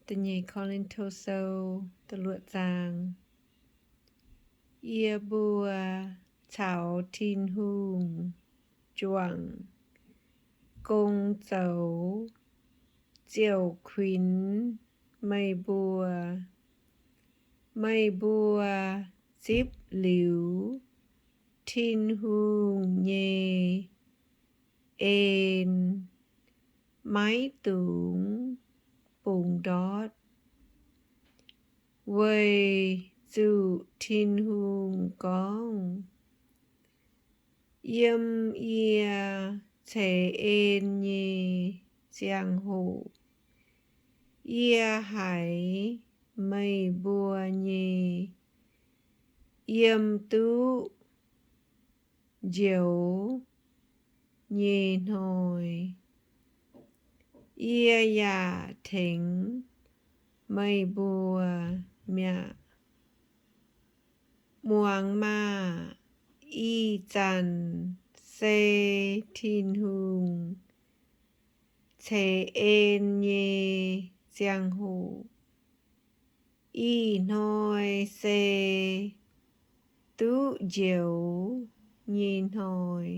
Da'nyeic Ko^lin^to Sou da'luoqc zaang. Yie mbuo caux Tin-Hungh juangc gong zoux ziouc kuinx meih mbuo. Meih mbuo zipv liuz Tin-Hungh nyei en, maiv dungx bungx ndortv, weic zuqc Tin-Hungh gorngv, Yiem yie ceix en nyei ziangh hoc, yie haiz meih mbuo nyei yiem duqv njoux nyei hnoi, yie yaac tengx meih mbuo mi'aqv. Muangx maah! Ih zanc se Tin-Hungh ceix en nyei ziangh hoc. Ih hnoi se duqv njoux nyei hnoi.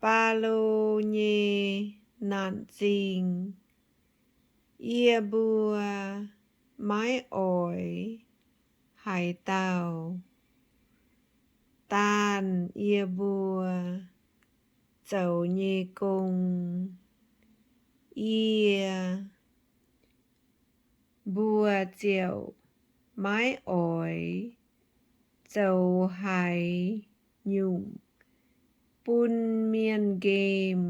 Baulo nyei naanc zingh yie mbuo maiv oix haaix dauh daanh yie mbuo zoux nyei gong, yie mbuo ziouc maiv oix zoux haaix nyungc bun mienh nqemh.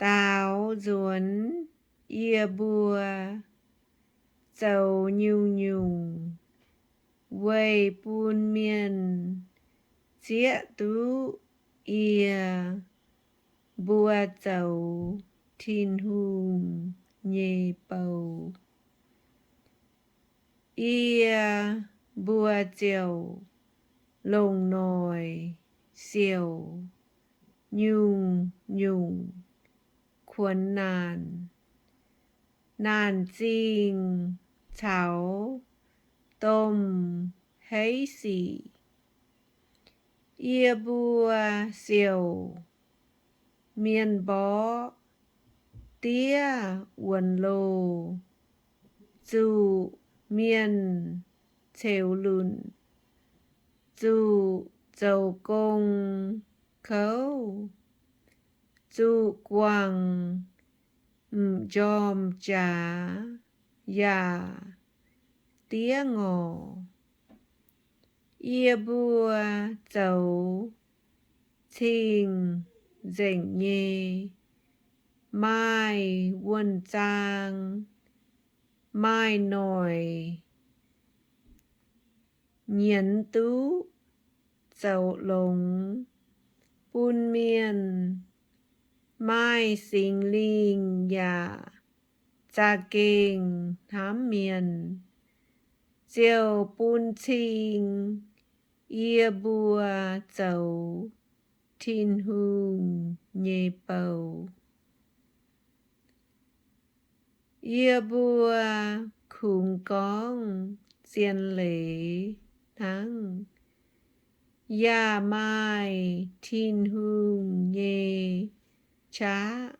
Daaux nzuonx yie mbuo zoux nyungc-nyungc weic bun mienh zieqv duqv yie mbuo zoux Tin-Hungh nyei bou. Yie mbuo ziouc longc noic siouc nyungc-nyungc kuonx naanc, naanc zingh caux domh heiv sic. Yie mbuo siouc mienh mborqv diev wuonx loh, zuqc mienh ceux lunc, zuqc zoux gong kouv, zuqc guangc m'njormh jaax yaac diev ngorc. Yie mbuo zoux cing-nzengc nyei, maaih wuonh zaang, maaih noic nyienz duqv zoux longx bun mienh, maaih Singx Lingh yaac za'gengh hnamv mienh, ziouc bun cing yie mbuo zoux Tin-Hungh nyei bou. Yie mbuo kungx gorngv zien leiz hnangv, yaac maaih Tin-Hungh nyei qaqv,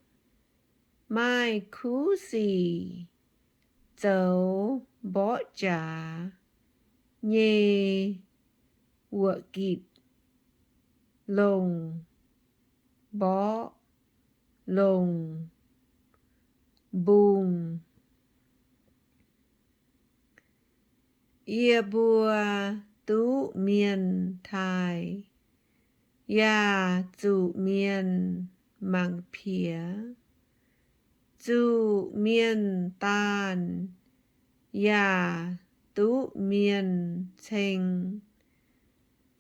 maaih kuv sic zoux mborqv jaax nyei wuoqc gitc longc mborqv longc mbungh. Yie mbuo duqv mienh taaih, yaac zuqc mienh mangc piex, zuqc mienh daanh, yaac duqv mienh ceng,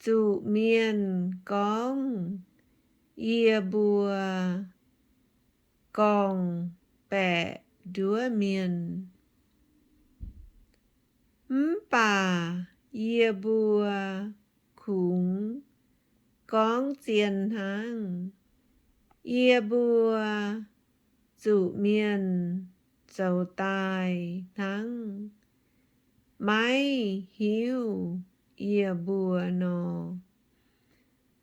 zuqc mienh gorngv yie mbuo gorngv-baeqc nduov mienh. Mv baac yie mbuo kungx gorngv zien hnangv. Yie mbuo zuqc mienh zoux daaih hnangv maiv hiuv yie mbuo nor.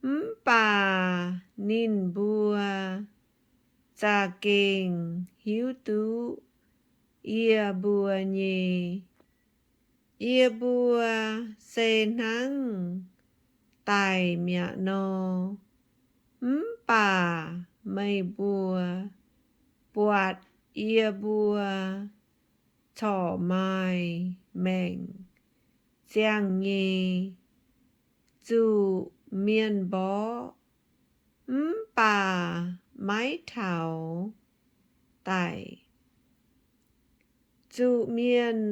Mv baac ninh mbuo za'gengh hiuv duqv yie mbuo nyei. Yie mbuo se hnangv daic mi'aqv nor, mv baac meih mbuo buatc yie mbuo corc maaih maengc ziangh nyei, zuqc mienh mborqv, mv baac maiv taux daic, zuqc mienh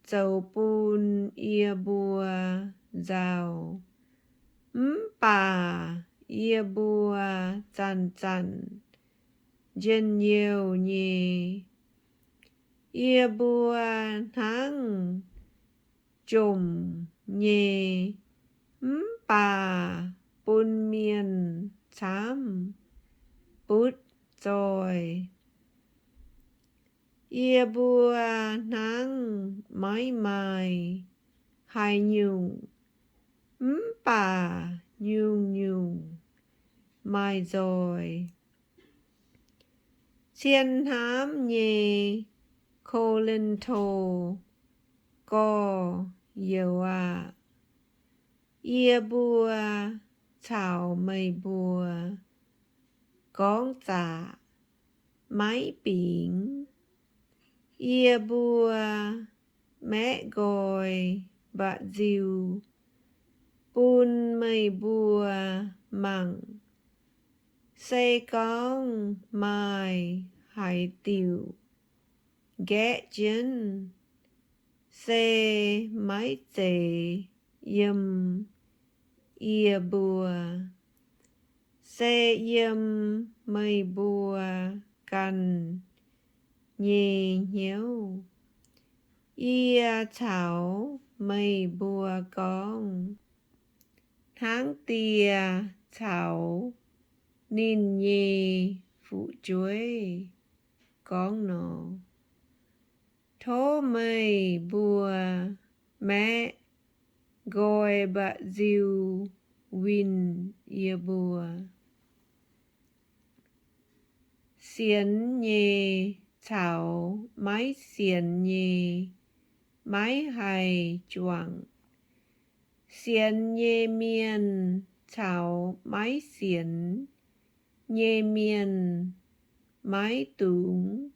zoux bun yie mbuo nzauh, mv baac yie mbuo zanc-zanc njien-youh nyei. Yie mbuo hnangv jomc nyei, mv baac bun mienh camv butv zoih. Yie mbuo hnangv maiv maaih haaix nyungc, mv baac nyungc-nyungc maaih nzoih. Cien hnamv nyei Ko^lin^to gorx-youz aah! Yie mbuo caux meih mbuo gorngv zaqc maiv bingx. Yie mbuo maeqv nqoi mba'nziu bun meih mbuo mangc. Se gorngv maaih haaix diuc nqaeqv jienv, se maiv zeiz yiem yie mbuo, se yiem meih mbuo ganh nyei hnyouv. Yie caux meih mbuo gorngv, hnangv die caux ninh nyei fu'jueiv gorngv nor. Tov meih mbuo maeqv nqoi mba'nziu winh yie mbuo. Sienx nyei caux maiv sienx nyei maiv haih juangc. Sienx nyei mienh caux maiv sienx nyei mienh maiv dungx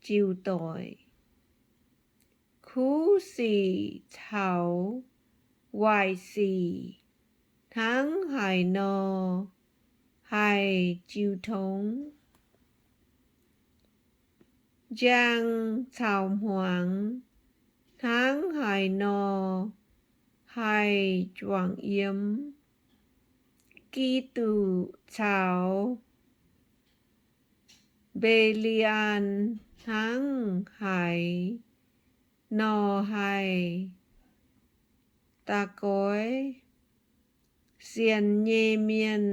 jiu doic. Kuv sic caux waaic sic hnangv haaix nor haih jiu tong? Njang caux hmuangx hnangv haaix nor haih juangc yiem? Giduc caux Mbe^li^an hnangv haaix nor haih da'goiv? Sienx nyei mienh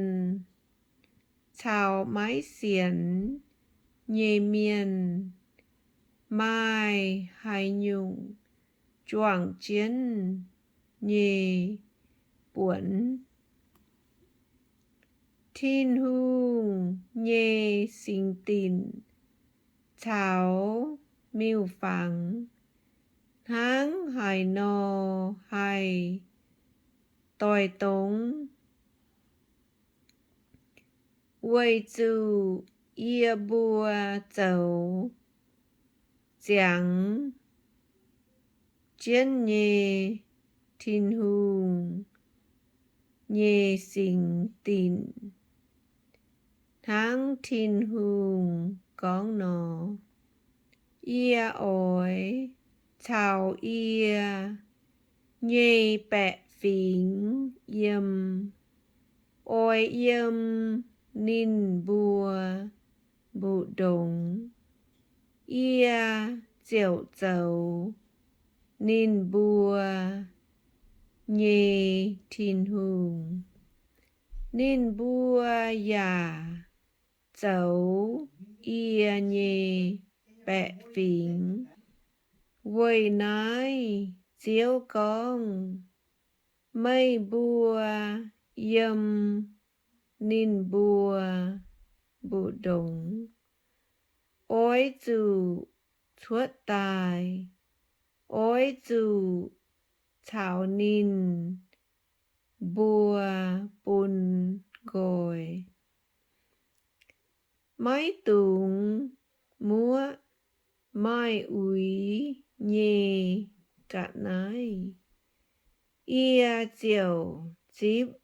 caux maiv sienx nyei mienh maaih haaix nyungc juangc jienv nyei buonc? Tin-Hungh nyei singx dinc caux miuc-fangx hnangv haaix nor haih doix-dongz? Weic zuqc yie mbuo zoux ziangx jienv nyei Tin-Hungh nyei singx dinc, hnangv Tin-Hungh gorngv nor, yie oix caux yie nyei baeqc fingx yiem, oix yiem ninh mbuo mbu'ndongx. Yie ziouc zoux ninh mbuo nyei Tin-Hungh, ninh mbuo yaac zoux yie nyei baeqc fingx. Weic naaiv Ziouv gorngv, Meih mbuo yiem ninh mbuo mbu'ndongx, oix zuqc cuotv daaih, oix zuqc caux ninh mbuo bun nqoi. Maiv dungx muoqv maaih uix nyei ga'naaiv. Yie ziouc zipv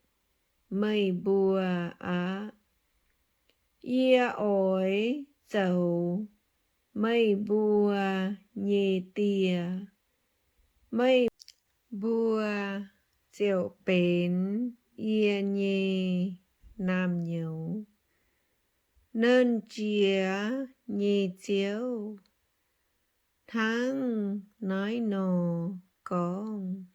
meih mbuo aqv. Yie oix zoux meih mbuo nyei die. Meih mbuo ziouc benx yie nyei naamh nyouz. Nernh Jiex nyei Ziouv hnangv naaiv nor gorngv.